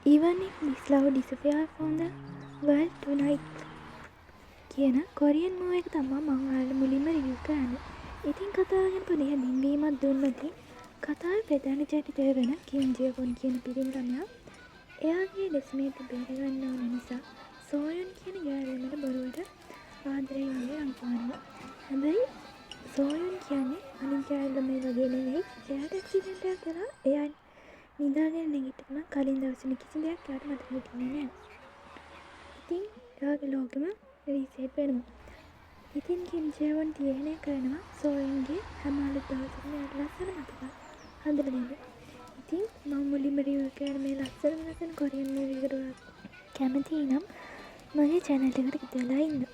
Even If This Love Disappear From the World Tonight කියන Korean movie එක තමා මං ඔයාලට මුලින්ම රිවිව් කරන්නේ. ඉතින් කතාව ගැන පොඩි හැඳින්වීමක් දුන්නොත්, කතාවේ ප්‍රධාන චරිතය වෙන කිම් ජේ වොන් කියන පිරිමි ළමයා එයාගේ ඩෙස්ක්මේට් බේරගන්න ඕන නිසා සෝයුන් කියන ගෑනු ළමයට බොරුවට ආදරේ වගේ රඟපානවා. හැබැයි සෝයුන් කියන්නේ අනිත් ගෑනු ළමයි වගේ නෙවෙයි. එයාට ඇක්සිඩන්ට් එකක් වෙලා එයා නිදාගෙන නැගිට්ට ගමන් කලින් දවසේ වුණ කිසි දෙයක් එයාට මතක හිටින්නේ නෑ. ඉතින් එයාගේ ලෝකෙම රීසෙට් වෙනවා. ඉතින් කිම් ජේ වොන් තීරණය කරනවා සෝයුන්ගේ හැම අලුත් දවසකම එයාට ලස්සන මතක හදලා දෙන්න. ඉතින් මම මුලින්ම රිවිව් කරන මේ ලස්සනම ලස්සන කොරියන් මූවි එකට ඔයා කැමති නම් මගේ චැනල් එකට එකතු වෙලා ඉන්න.